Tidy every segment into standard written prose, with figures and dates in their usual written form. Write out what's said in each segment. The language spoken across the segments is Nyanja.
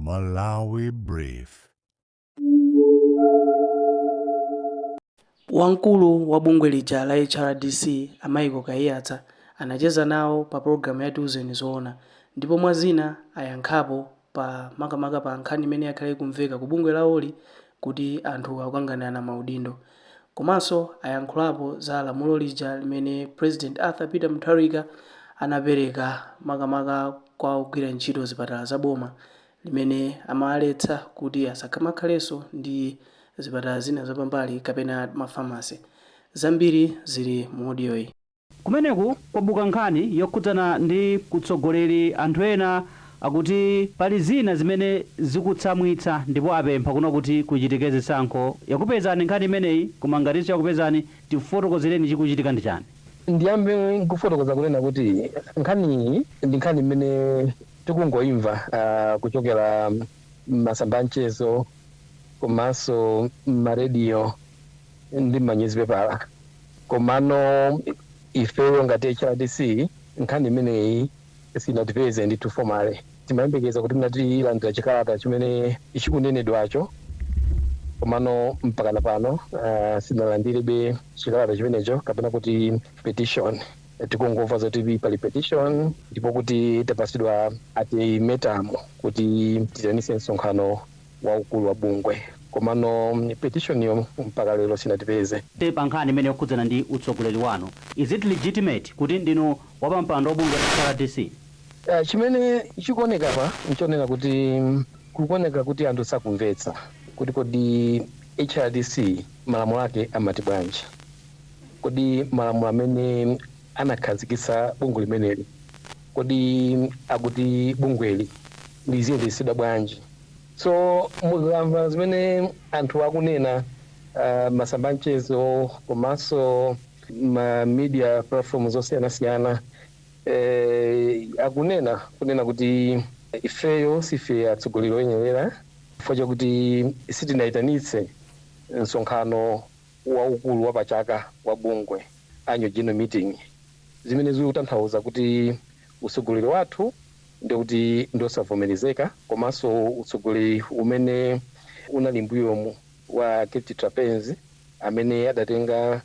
Malawi Brief. Wamkulu wa bungwe lija la HRDC, a Michael Kaiyatsa, anacheza nawo pa pologalamu ya Tiuzeni Zoona ndipo mwa zina ayankhapo pa makamaka pa nkhani imene yakhala ikumveka ku bungwe lawoli kuti anthu akukanganirana maudindo. Komanso ayankhulapo za lamulo lija limene President Arthur Peter Mutharika anapereka makamaka kwa ogwira ntchito zipatala za boma limene amawaletsa kuti asamakhalenso ndi zipatala zina zapambali kapena mafamasi. Zambiri zili mu audio-yi. Kumeneku kwabuka nkhani yokhudzana ndi kutsogoleri. Anthu ena akuti pali zina zimene zikutsamwitsa ndipo apempha kuno kuti kuchitike zisankho. Yakupezani nkhani imeneyi? Koma ngatinso yakupezani, tifotokozereni chikuchitika ndi chani? Ndiyambe nkufotokoza kunena kuti nkhaniyi ndi nkhani imene tikungoimva kuchokera m'masamba a mchezo komanso m'marediyo ndi m'manyuzipepala, komano ifeyo ngati HRDC nkhani imeneyi sinatipeze ndithu formally. Timayembekeza kuti mnatilandira chikalata chimene chikunenedwacho, komano mpakana pano sinalandirebe chikalata chimenecho kapena kuti petition. Tikungomva zoti pali petition ndipo kuti tapasidwa ultimatum kuti tiitanise msonkhano waukulu wa bungwe, komano petition yo mpaka lero sinatipeze. Pa nkhani imene yokhudzana ndi utsogoleri wanu, is it legitimate kuti ndinu wapampando wa bungwe la HRDC? Chimene chikuoneka pa nchonena kuti kukuoneka kuti anthu sakumvetsa kuti kodi HRDC malamulo ake amati bwanji, kodi malamulo amene anakhazikitsa bungwe limeneli, kodi akuti bungweli liziyendetsedwa bwanji? So mukamva zimene anthu akunena masamba mchezo komanso ma media platforms osiyanasiyana, akunena kunena kuti ifeyo sife atsogoleri oyenerera chifukwa chakuti sitinayitanitse msonkhano waukulu wa pachaka wa bungwe, annual general meeting, zimene zikutanthauza kuti utsogoleri wathu ndikuti ndosavomerezeka, komanso utsogoleri umene unali mbuyomu wa Gift Trapence amene adatenga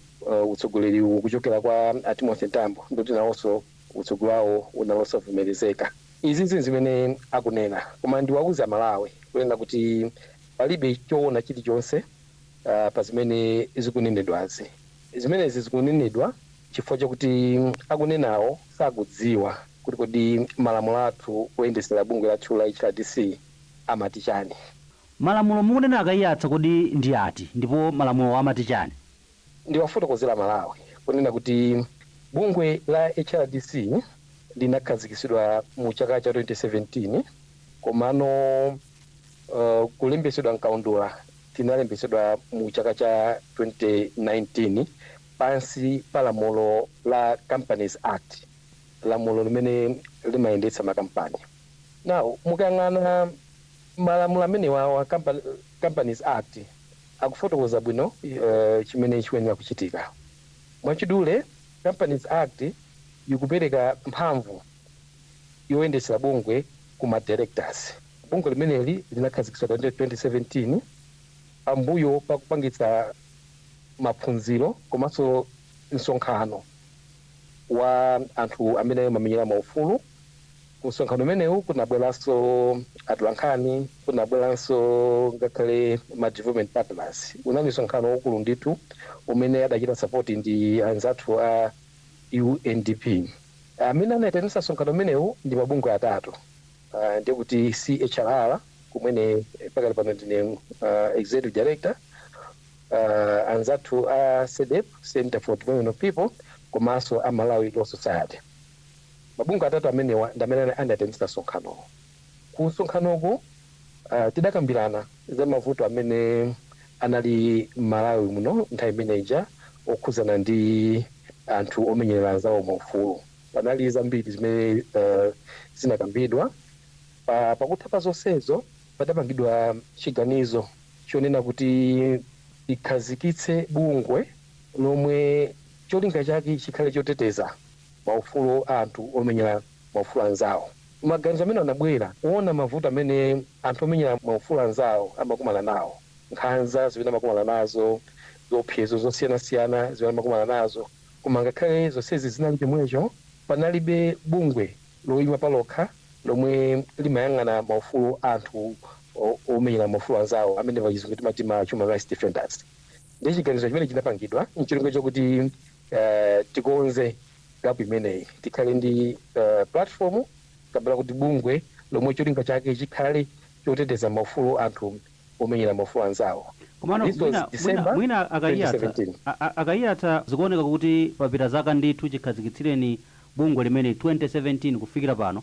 utsogoleri uwu kuchokera kwa Timothy Mtambo, ndikuti nawonso utsogoleri wawo unali osavomerezeka. Izi zinthu zimene akunena, koma ndiwauza Malawi kunena kuti palibe choona chilichonse pa zimene zikunenedwazi. Zimenezi zikunenedwa chifukwa chakuti akunenawo sakudziwa kuti kodi malamulo athu oyendetsera bungwe lathu la HRDC amati chani. Malamulo mukunena, Akaiyatsa, kodi ndi ati, ndipo malamulo amati chani? Ndiwafotokozera Malawi kunena kuti bungwe la HRDC linakhazikitsidwa mu chaka cha 2017, komano kulembetsedwa mkaundula tinalembetsedwa mu chaka cha 2019 pansi pa lamulo la Companies Act, lamulo limene limayendetsa makampani. Now, mukayang'ana malamulo amenewawa, Companies Act, akufotokoza bwino chimene chikuyenera kuchitika. Mwachidule, Companies Act ikupereka mphamvu yoyendetsera bungwe kuma directors. Bungwe limeneli linakhazikitsidwa 2017 pambuyo pakupangitsa maphunziro komanso msonkhano wa anthu amene amamenyera maufulu. Ku msonkhano umenewu kunabweranso atolankhani, kunabweranso ngakhale ma development partners. Unali msonkhano waukulu ndithu umene adachita support ndi anzathu a UNDP. Amene anayitanitsa msonkhano umenewu ndi mabungwe atatu, ndikuti CHRR, kumene pakali pano ndine executive director, anzathu a CDEP, Center for Development of People, komanso a Malawi Law Society. Mabungwe atatu amenewa ndi amene anayitanitsa msonkhanowo. Ku msonkhanoku tidakambirana za mavuto amene anali m'Malawi muno nthawi imeneja okhudzana ndi anthu omenyerera anzawo maufulu. Panali zambiri zimene zinakambidwa. Pakutha pa zonsezo padapangidwa chiganizo chonena kuti tikhazikitse bungwe lomwe cholinga chake chikhale choteteza maufulu a anthu omenyera maufulu anzawo. Maganizo amene anabwera kuona mavuto amene anthu omenyera maufulu anzawo amakumana nawo, nkhanza zimene amakumana nazo, ziopsezo zosiyanasiyana zimene amakumana nazo. Koma ngakhale zonsezi zinali chomwecho, panalibe bungwe loyima palokha lomwe limayang'ana maufulu anthu omenyera maufulu anzawo, amene pachizungu timati ma human rights defenders. Ndi chiganizo chimene chinapangidwa nchilingo chokuti tikonze gap imeneyi, tikhale ndi platform kapena kuti bungwe lomwe cholinga chake chikhale choteteza maufulu anthu omenyera maufulu anzawo. Komano This was December mwina akayiyatsa 2017. Akayiyatsa, zikuoneka kuti papita zaka ndithu chikhazikitsireni bungwe limene 2017 kufikira pano,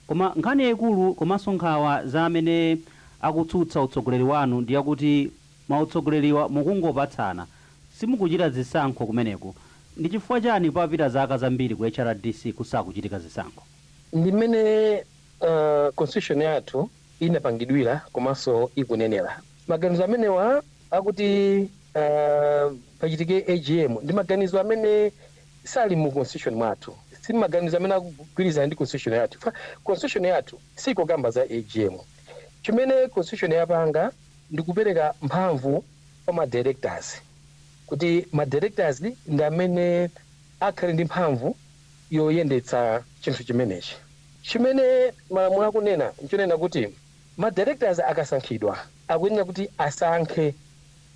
koma nkhani yayikulu komanso nkhawa za amene akutsutsa utsogoleri wanu ndi yakuti mautsogoleriwa mukungopatsana, simukuchita zisankho kumeneko. Ndi chifukwa chani papita zaka zambiri ku HRDC kusakuchitika zisankho? Ndi mmene constitution yathu inapangidwira komanso ikunenera. Maganizo amenewa akuti pachitike AGM ndi maganizo amene sali mu constitution mwathu, si maganizo amene akugwirizana ndi constitution yathu. Constitution yathu sikukamba za AGM. Chimene constitution yapanga ndi kupereka mphamvu kwa ma directors, kuti ma directors ndi amene akhale ndi mphamvu yoyendetsa chinthu chimenechi. Chimene malamulo akunena nchonena kuti ma directors akasankhidwa akuyenera kuti asankhe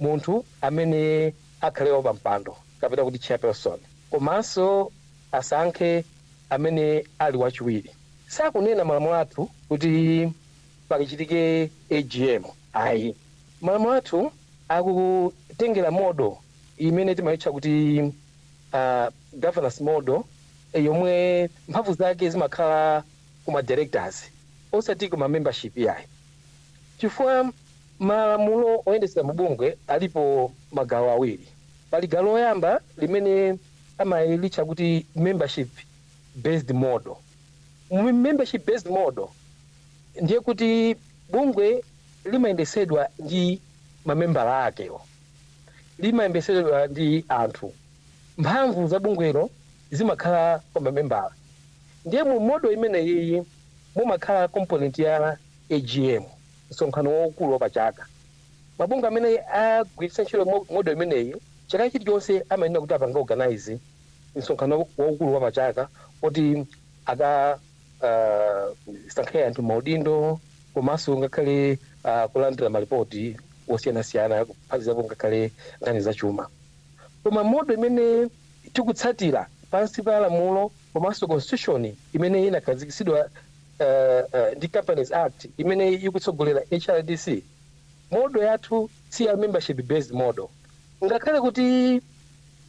munthu amene akhale wapampando kapena kuti chairperson, komanso asankhe amene ali wachiwiri. Sakunena malamulo athu kuti pakachitike AGM, ayi. Malamulo athu akutengera model imene timayitcha kuti governance model, yomwe mphamvu zake zimakhala kuma directors osati kuma membership yayi, chifukwa malamulo oyendetsera mabungwe alipo magawo awiri. Pali gawo loyamba limene amayilitcha kuti membership based model. Mu membership based model ndiye kuti bungwe limayendetsedwa ndi mamembala akewo, limayendetsedwa ndi anthu, mphamvu za bungwelo zimakhala kwa mamembala. Ndiye mu model imeneyi mumakhala component ya AGM, msonkhano waukulu wapachaka. Mabungwe amene agwiritsa ntchito model imeneyi chaka chilichonse amayenera kuti apange organize msonkhano waukulu wapachaka kuti aka sankhe anthu maudindo, komanso ngakhale kulandira malipoti osiyanasiyana, kuphatikizapo ngakhale nkhani zachuma. Koma model imene tikutsatira pansi pa lamulo komanso constitution imene inakhazikitsidwa ndi Companies Act imene ikutsogolera HRDC, model yathu si ya membership based model. Ngakhale kuti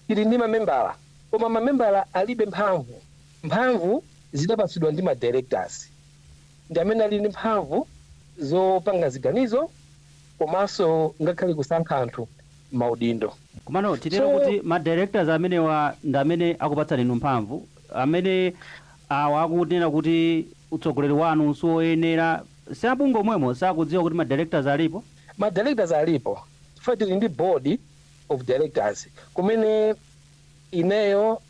tili ndi mamembala, koma mamembala alibe mphamvu. Mphamvu zidapatsidwa ndi ma directors, ndi amene ali ndi mphamvu zopanga ziganizo komanso ngakhale kusankha anthu maudindo. Komano titero kuti ma directors amenewa ndi amene akupatsani inu mphamvu, amene awa akunena kuti utsogoleri wanu siwoyenera, si abungwe omwemo sakudziwa kuti ma directors alipo? Ma directors alipo chifukwa tili ndi board of directors kumene ineyo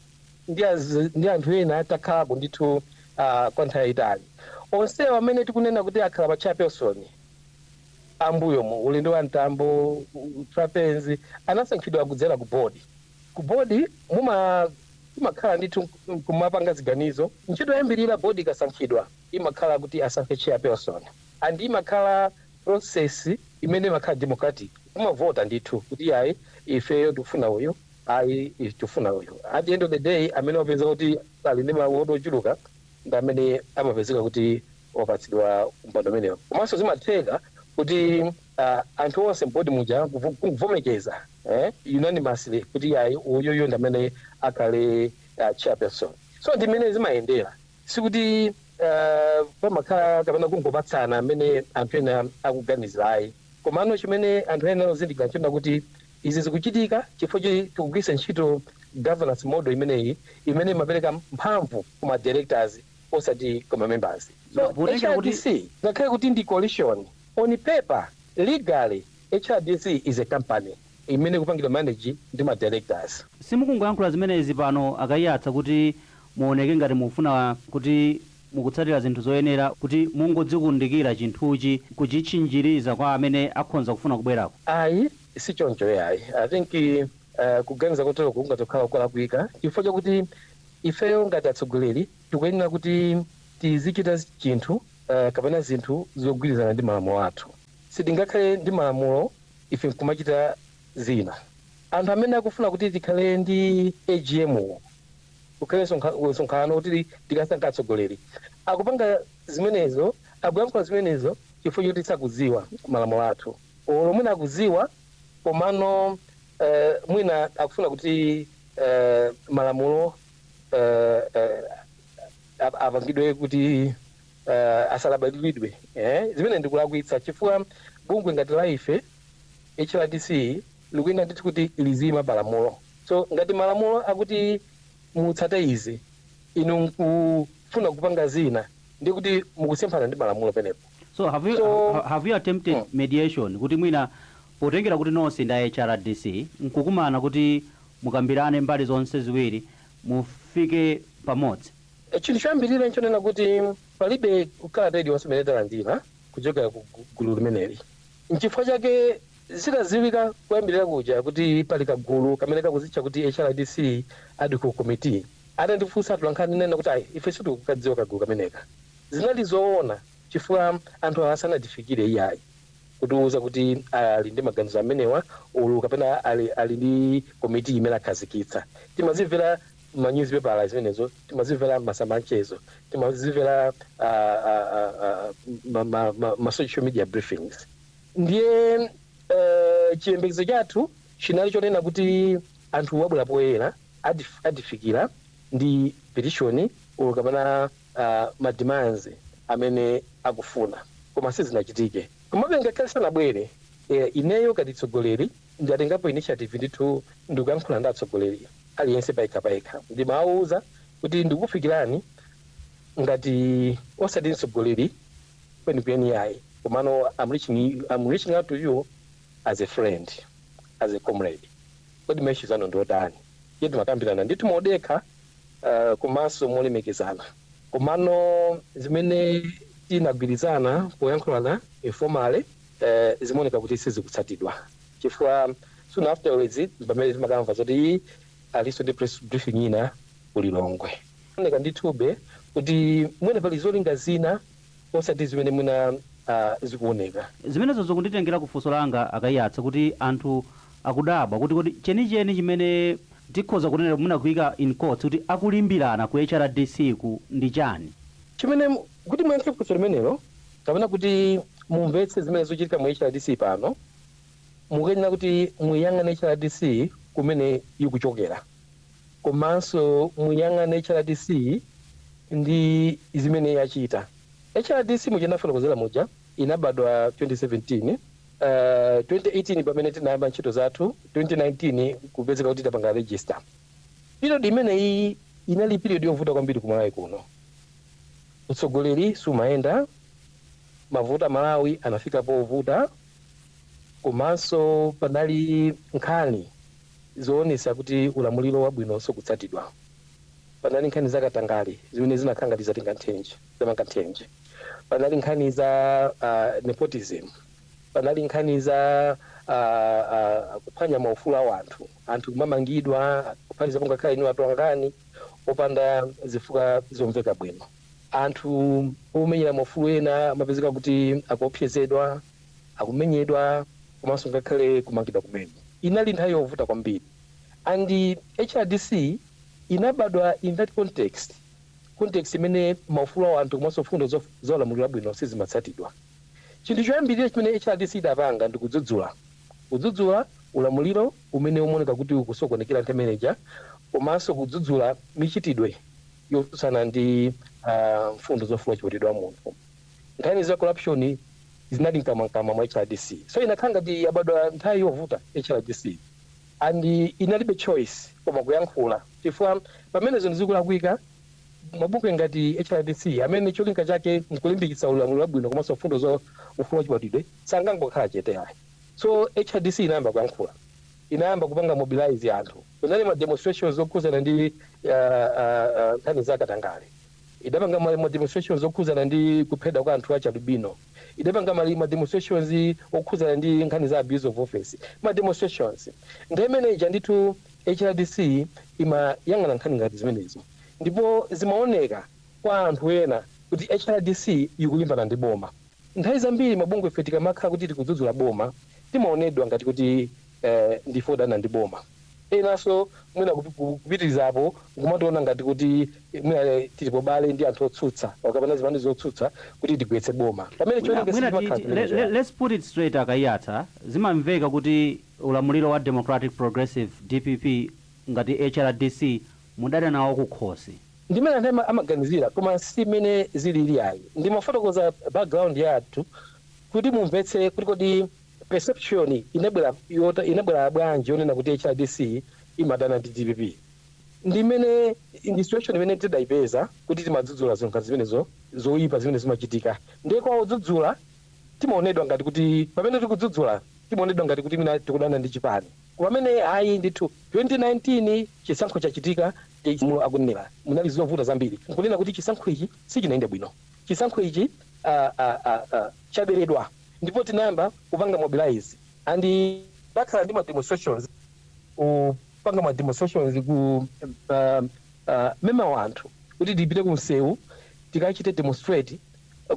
ndi anthu ena takhalako ndithu kwa nthawi yayitali. Onsewo amene tikunena kuti akhala pa chairperson ambuyo mu ulendo wa Mtambo, Trapence, anasankhidwa kudzera ku board. Ku board muma imakhala ndithu kumapanga ziganizo. Ntchito yoyambirira board ikasankhidwa imakhala kuti asankhe chairperson, and imakhala process imene imakhala democratic, umavota ndithu kuti ayi, ifeyo tikufuna uyu, ayi, ife tikufuna uyu. At the end of the day, amene wapeza kuti ali ndi mavoti ochuluka ndi amene amapezeka kuti wapatsidwa mpando umenewo. Komanso zimatheka kuti anthu onse m'board muja kuvomereza unanimously kuti ayi, uyuyu ndi amene akhale chairperson. So ndi mmene zimayendera, sikuti pamakhala kapena kungopatsana amene anthu ena akuganizira, ayi. Komano chimene anthu ena ozindikira nchona kuti izi zikuchitika chifukwa choti tikugwiritsa ntchito governance model imeneyi imene imapereka mphamvu kuma directors osati kuma members. So Potengera kuti HRDC, ngakhale kuti ndi coalition on paper, legally HRDC is a company imene ikupangidwa manage ndi ma directors. Simukungoyankhula zimenezi pano, akayiyatsa, kuti muoneke ngati mufuna kuti Mukutsatira zinthu zoyenera kuti mungodzikundikira chinthuchi kuchitchinjiriza kwa amene akhonza kufuna kubwerako? Ayi, si choncho yayi. I think kuganiza kotero kungatokhala kulakwika, chifukwa chakuti ifeyo ngati atsogoleri tikuyenera kuti tizichita chinthu kapena zinthu zogwirizana ndi malamulo athu. Sitingakhale ndi malamulo ife nkumachita zina. Anthu amene akufuna kuti tikhale ndi AGM, kukhale msonkhano kuti tikasankha atsogoleri, akupanga zimenezo, akuyankhula zimenezo chifukwa choti sakudziwa malamulo athu, olo mwina akudziwa komano mwina akufuna kuti malamulo apangidwe kuti asalabadilidwe. Zimene ndikulakwitsa, chifukwa bungwe ngati la ife HRDC likuyenda ndithu kuti lizima malamulo. So ngati malamulo akuti mutsate izi, inu nkufuna kupanga zina, ndi kuti mukusemphana ndi malamulo penepo. So have you, have you attempted mediation, kuti mwina potengera kuti nonse ndi HRDC nkukumana kuti mukambirane mbali zonse ziwiri, mufike pamodzi? Chinthu choyambirira nchonena kuti palibe kalata iliyonse imene talandira kuchokera ku gulu limeneli. Nchifukwa chake zitadziwika kuyambirira kuja kuti pali kagulu kamene kakuzitcha kuti HRDC Ad Hoc Committee, atandifunsa atolankhani, nena kuti ayi, ife sitikukadziwa kagulu kameneka. Zinali zoona, chifukwa anthu awa asanatifikire iyayi kutiuza kuti ali ndi maganizo amenewa ulu kapena ali ndi komiti imene akhazikitsa. Timazimvera ma newspaper zimenezo, timazimvera masamanchezo, timazimvera ma social media briefings. Ndiye chiyembekezo chathu chinali chonena kuti anthu wabwera poyera, atifikira ndi petition ulu kapena ma demands amene akufuna, koma sizinachitike. Komabe ngakhale sanabwere, ineyo ngati tsogoleri ndatengapo initiative ndithu, ndikuyankhula ndi atsogoleri aliyense payekha payekha. Ndimawawuza kuti ndikufikirani ngati osati mtsogoleri kwenikweni yayi, komano I'm reaching out to you as a friend, as a comrade. Kodi ma issues anu ndiotani? Iye timakambirana ndithu modekha komanso molemekezana. Komano zimene tinagwirizana poyankhulana informally zimaoneka kuti sizikutsatidwa, chifukwa soon afterwards pamene timakamva zoti aliso ndi press briefing ina kulilongwe, oneka ndithube kuti mwina pali zolinga zina osati zimene mwina zikuoneka. Zimenezo zikunditengera kufunso langa, Akayatsa, kuti anthu akudabwa kuti kodi chenicheni chimene tikhoza kunena mwina kuyika in quotes kuti akulimbirana ku HRDC ku ndi chani? Chimene kuti muyankhe funso limenelo kapena kuti mumvetse zimene zochitika mu HRDC pano, mukuyenera kuti muyang'ane HRDC kumene ikuchokera, komanso muyang'ane HRDC ndi zimene yachita. HRDC, muja nafotokozera muja, inabadwa 2017. 2018 pamene tinayamba ntchito zathu, 2019 kupezeka kuti tapanga register. Period imeneyi inali period yovuta kwambiri kumalawi kuno. Utsogoleri sumayenda, mavuto a Malawi anafika povuta, komanso panali nkhani zoonesa kuti ulamuliro wabwino sukutsatidwa. Panali nkhani zakatangale zimene zinakhala ngati zatenga nthenje, zamanga nthenje. Panali nkhani za nepotism, panali nkhani za kuphwanya maufulu a anthu, anthu kumamangidwa, kuphatikizapo ngakhale inu atolankhani, opanda zifukwa zomveka bwino. Anthu omenyera maufulu ena amapezeka kuti akuopsezedwa, akumenyedwa, komanso ngakhale kumangidwa kumene. Inali nthawi yovuta kwambiri, and HRDC inabadwa in that context, context imene maufulu a anthu komanso mfundo zolamulira bwino sizimatsatidwa. Chinthu choyambirira chimene HRDC idapanga ndi kudzudzula, kudzudzula ulamuliro umene umaoneka kuti ukusokonekera nthawi imeneja, komanso kudzudzula michitidwe yotsutsana ndi mfundo zofuna chiputidwa munthu. Nkhani za corruption zinali mkamwamkamwa mwa HRDC. So inakhala ngati yabadwa nthawi yovuta HRDC, and inalibe choice koma kuyankhula, chifukwa pamene zinthu zikulakwika, mabungwe ngati HRDC amene cholinga chake nkulimbikitsa ulamuliro wabwino komanso mfundo za ufulu wachibadwidwe sangangokhala chete ayi. So HRDC inayamba kuyankhula, inayamba kupanga mobilize anthu. Kunali ma demonstrations okhuzana ndi nkhani za katangale. Idapanga ma demonstrations okhuzana ndi kuphedwa kwa anthu achalubino. Idapanga ma demonstrations okhuzana ndi nkhani za abuse of office, ma demonstrations. Nthawi imeneja ndithu HRDC imayang'ana nkhani ngati zimenezo, ndipo zimaoneka kwa anthu ena kuti HRDC ikulimbana ndi boma. Nthawi zambiri mabungwe ife tikamakhala kuti tikudzudzula boma, timaonedwa ngati kuti ndife odana ndi boma. Enanso mwina kupitirizapo nkumationa ngati kuti mwina tili bale ndi anthu otsutsa kapena zipani zotsutsa kuti tigwetse boma, pamene cholinga Mwina sichimakhala zimenezo. Let's put it straight, Akayatsa, zimamveka kuti ulamuliro wa Democratic Progressive, DPP, ngati HRDC mudada nawo kukhosi. Ndimene anthu amaganizira, koma si mmene zilili ayi. Ndimafotokoza background yathu kuti mumvetse kuti kodi perception inabwera inabwera bwanji yonena kuti HRDC imadana ndi DPP. Ndimene ndi situation imene tidayipeza kuti timadzudzula zinthu zimenezo zoyipa zimene zimachitika, ndiye kwa odzudzula timaonedwa ngati kuti, pamene tikudzudzula, timaonedwa ngati kuti mina tikudana ndi chipani, pamene ayi ndithu. 2019 chisankho chachitika, mulo akunena munali zovuta zambiri, nkunena kuti chisankho ichi sichinayende bwino, chisankho ichi chaberedwa, ndipo tinayamba kupanga mobilize and bakhala ndi ma demonstrations, kupanga ma demonstrations ku mema wanthu kuti tipite ku msewu tikachite demonstrate,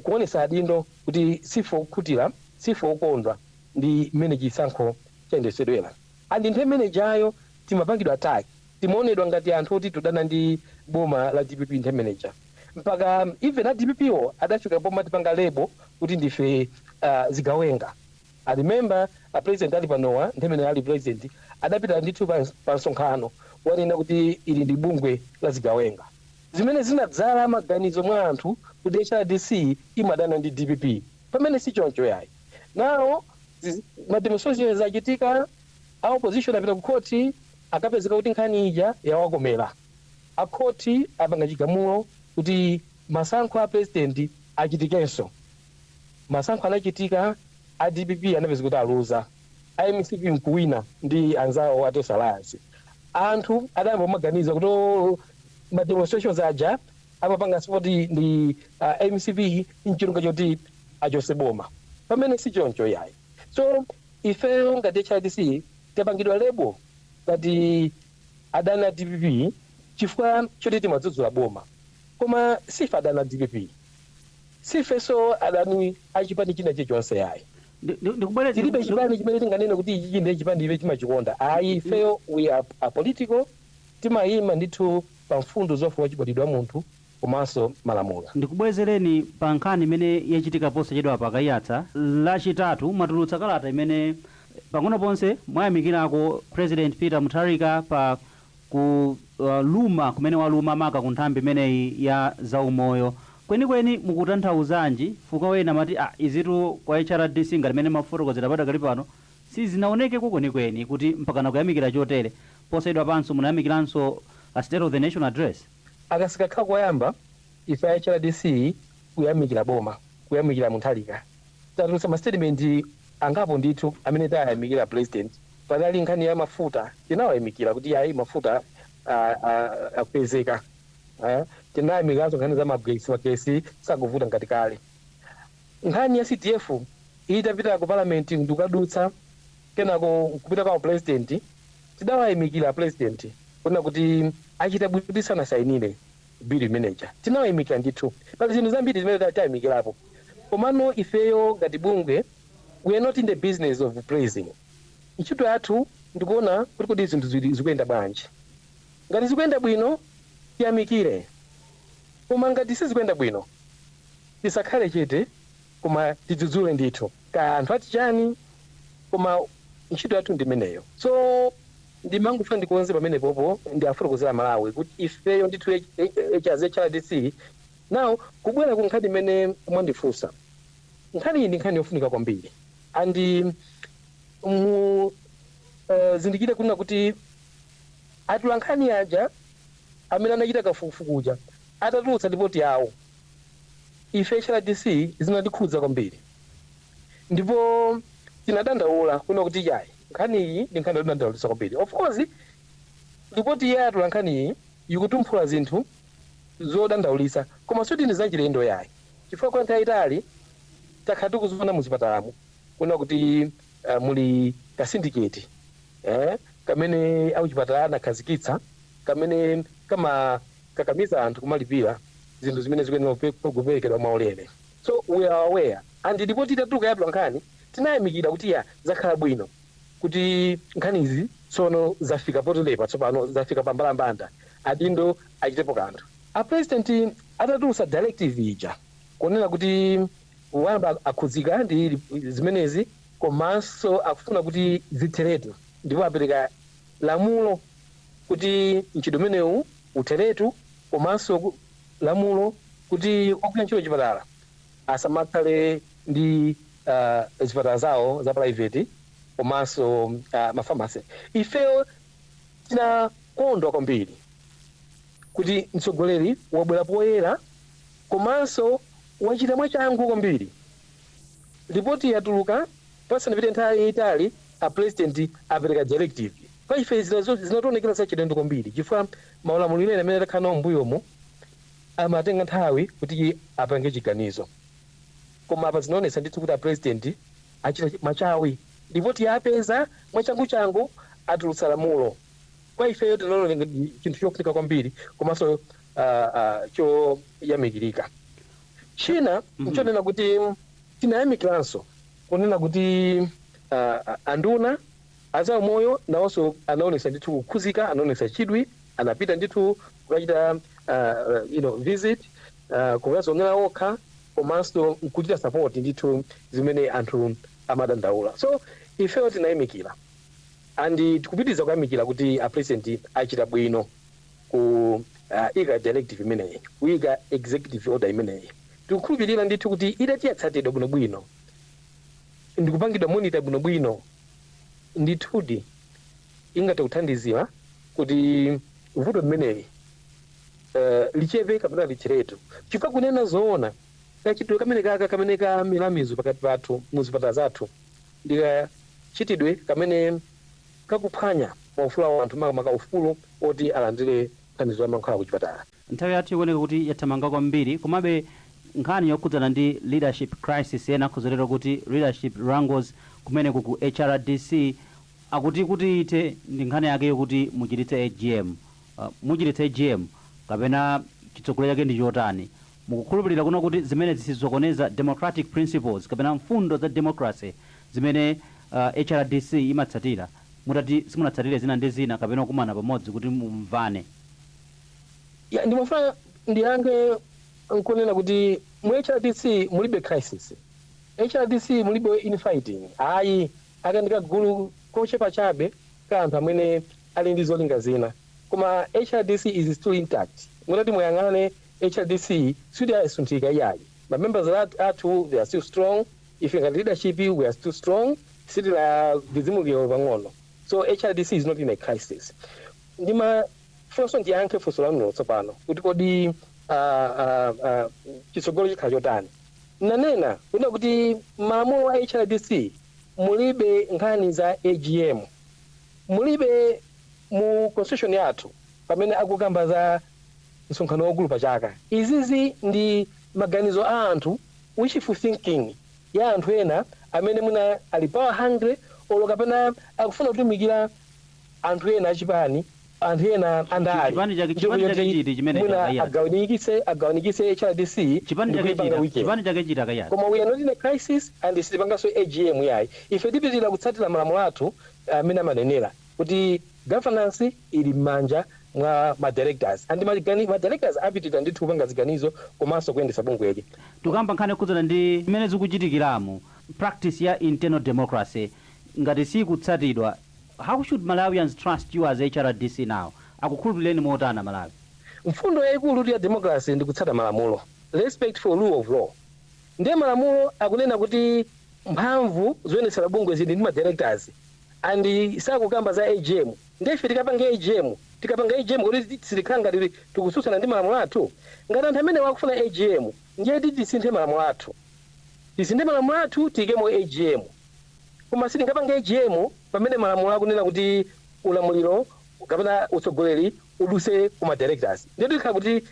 kuonesa adindo kuti sife okhutira, sife okondwa ndi mmene chisankho chayendesedwera. And nthawi imene jayo timapangidwa attack, timaonedwa ngati anthu oti tudana ndi boma la DPP nthawi imeneja, mpaka even a DPP wo adafika pomwe tipanga label kuti ndife zigawenga. I remember a president ali panowa, nthawi imene ali president, adapita ndithu pa msonkhano, wanena kuti ili ndi bungwe la zigawenga, zimene zinadzala maganizo mwa anthu kuti HRDC imadana ndi DPP, pamene si choncho yayi. Nawo ma demonstrations achitika, a opposition apita ku khoti, akapezeka kuti nkhani ija yawakomera. Akhoti apanga chigamulo kuti masankho a president achitikenso. Masankho anachitika, a DPP anapeza kuti aluza, a MCP nkuwina ndi anzawo a Tonse Alliance. Anthu adayamba kumaganiza kuti, "Oh, ma demonstrations aja amapanga support ndi MCP nchilunga choti achose boma," pamene si choncho yayi. So ifeyo ngati HRDC tapangidwa label ngati adani a DPP chifukwa choti timadzudzula boma, koma sife adani a DPP, sifenso adani achipani china chilichonse yayi. Tilibe chipani chimene tinganene kuti ichi ndiye chipani chimene timachikonda, ayi. Ifeyo we are apolitical, timayima ndithu pa mfundo zofuna chibadwidwe wa munthu komanso malamulo. Ndikubwezereni pa nkhani imene yachitika posachedwa pa Kaiyatsa. Lachitatu mwatulutsa kalata imene pang'ono ponse mwayamikirako President Peter Mutharika pa kuluma kumene waluma maka ku nthambi imeneyi ya zaumoyo. Kwenikweni mukutanthauzanji? Fuka wena mati izitu kwa HRDC ngati imene mafotokozera padakali pano sizinaoneke kwenikweni kuti mpakana kuyamikira chotere. Posachedwa panso munayamikiranso a State of the Nation Address. Akasikakhala koyamba ife a HRDC kuyamikira boma, kuyamikira Mutharika. Tatulutsa ma statement angapo ndithu amene tayamikira president. Panali nkhani ya mafuta, tinawayamikira kuti ayi, mafuta akupezeka. Tinayamikiranso nkhani za magesi, magesi sakuvuta ngati kale. Nkhani ya CDF itapita ku parliament ndikukadutsa, kenako kupita kwa president, tidawayamikira president kuna kuti achita bwino kuti sanasayinire bill imeneja. Tinawayamikira ndithu. Pali zinthu zambiri zimene tayamikirapo, komano ifeyo ngati bungwe we are not in the business of praising. Ntchito yathu ndikuona kuti kodi zinthu zikuyenda bwanji. Ngati zikuyenda bwino tiyamikire, koma ngati sizikuyenda bwino tisakhale chete, koma tidzudzule ndithu, ka anthu ati chani, koma ntchito yathu ndimeneyo. So ndimangofuna ndikonze pamene popo, ndi afotokozera Malawi kuti ifeyo ndithu as HRDC. Now kubwera ku nkhani imene mwandifunsa, nkhani iyi ndi nkhani yofunika kwambiri, and mu zindikire kunena kuti atula nkhani aja amene anachita kafukufukuja atatulutsa ripoti yawo, ife HRDC zinatikhudza kwambiri, ndipo tinadandaula kuna kuti yayi, nkhani iyi ndi nkhani yodandaulitsa kwambiri. Of course ripoti ya atula nkhani iyi ikutumphula zinthu. Zodandaulitsa, koma sikuti ndi zachilendo yayi, chifukwa kwa nthawi itali takhala tikuziona muzipatalamo kuna kuti muli kasindiketi kamene akuchipatala anakhazikitsa, kamene kamakakamiza anthu kumalipira zinthu zimene zikuyenera kuperekedwa mwaulere. So we are aware, and ripoti itatuluka ya nkhani, tinayamikira kuti ya, zakhala bwino kuti nkhanizi tsono zafika potolepa, tsopano zafika pambalambanda, adindo achitepo kanthu. A President atatulutsa directive ija kunena kuti wamba akhudzika ndi zimenezi komanso akufuna kuti zitheretu, ndipo apereka lamulo kuti mchitidwe umenewu utheretu, komanso lamulo kuti ogwira ntchito chipatala asamakhale ndi zipatala zawo za private komanso mafamasi. Ifeyo tinakondwa kwambiri kuti mtsogoleri wabwera poyera komanso wachita mwachangu kwambiri. Ripoti yatuluka, pasanapite nthawi yayitali a President apereka directive. Pa ife zinationekera zachilendo kwambiri, chifukwa maulamuliro ena amene takhala nawo m'mbuyomo amatenga nthawi kuti apange chiganizo, koma apa zinaonetsa ndithu kuti a President achita machawi. Ripoti yapeza mwachanguchangu, atulutsa lamulo. Kwa ifeyo tinaona chinthu chofunika kwambiri komanso choyamikirika. China nchonena kuti tinayamikiranso kunena kuti anduna azaumoyo nawonso anaonetsa ndithu kukhuzika, anaonetsa chidwi, anapita ndithu kukachita visit, kukazionera okha komanso nkuchita support ndithu zimene anthu amadandaula. So ifeyo tinayamikira and tikupitiriza kuyamikira kuti a President achita bwino ku ika directive imeneyi, kuyika executive order imeneyi. Tikukhulupirira ndithu kuti itati yatsatidwa bwinobwino ndikupangidwa monitor bwinobwino, ndithudi ingathe kuthandizira kuti vuto limeneli lichepe kapena litheretu, chifukwa kunena zoona, kachitidwe kamene kaka kamene kamilamizo pakati pathu muzipatala zathu ndikachitidwe kamene kakuphwanya maufulu a anthu, makamaka ufulu oti alandire thandizo la mankhwala kuchipatala. Nthawi yathu ikuoneka kuti yathamanga kwambiri, komabe nkhani yokhudzana ndi leadership crisis, ena akhuzolera kuti leadership wrangles kumeneku ku HRDC, akuti kuti ite ndi nkhani yake yokuti muchititse AGM. Muchititse AGM kapena chitsogolo chake ndi chotani? Mukukhulupirira kuno kuti zimene zisizokoneza democratic principles kapena mfundo za democracy zimene HRDC imatsatira, mutati simunatsatire zina ndi zina kapena kumana pamodzi kuti mumvane? Ya, ndimafuna ndiyankhe nkunena kuti mu HRDC mulibe crisis, HRDC mulibe infighting ayi. Aka ndi kagulu kochepa chabe ka anthu amene ali ndi zolinga zina, koma HRDC is still intact. Mutati muyang'ane, HRDC sikuti iyayi. Ma members athu, they are still strong. Ife ngati leadership, we are still strong, sitinadzidzimukire pang'ono. So HRDC is not in a crisis. Ndimafunanso ndiyankhe funso lanulo tsopano kuti kodi chitsogolo chikhala chotani? Nanena kuna kuti malamulo a HRDC mulibe nkhani za AGM, mulibe mu constitution yathu pamene akukamba za msonkhano waukulu pachaka. Izizi ndi maganizo a anthu, wishful thinking ya anthu ena amene mwina ali power hungry olo kapena akufuna kutumikira anthu ena achipani, anthu ena andale. Chipani chake chiti chimene Mwina chakayatsa? agawanikitse HRDC Chipani chake ndikuipanga chiti? weekend. Chipani chake chiti akayatsa? Koma we are not in a crisis and sitipanganso AGM yayi. Ife tipitirira kutsatira malamulo athu amene amanenera kuti governance ili m'manja mwa ma directors, and ma directors apitirira ndithu kupanga ziganizo komanso kuyendetsa bungweli. Tikamba nkhani yokhudzana ndi mmene zikuchitikiramo, practice ya internal democracy ngati sikutsatidwa, how should Malawians trust you as HRDC now? Akukhulupirireni motani Malawi? Mfundo yayikulu ya democracy ndi kutsata malamulo, respect for rule of law. Ndiye malamulo akunena kuti mphamvu zoyendetsera bungwe zili ndi ma directors and sakukamba za AGM. Ndiye ife tikapanga AGM, tikapanga AGM kuti sitikhala ngati tikutsutsana ndi malamulo athu? Ngati anthu amene wakufuna AGM, ndiye tisinthe malamulo athu, tisinthe malamulo athu, tiyikemo AGM. Koma sitingapange AGM pamene malamulo akunena kuti ulamuliro kapena utsogoleri Uduse kuma directors. Ndiye tikhala kuti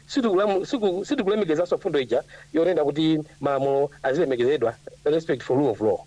sitikulemekezanso fundo ija yonena kuti malamulo azilemekezedwa, respect for rule of law.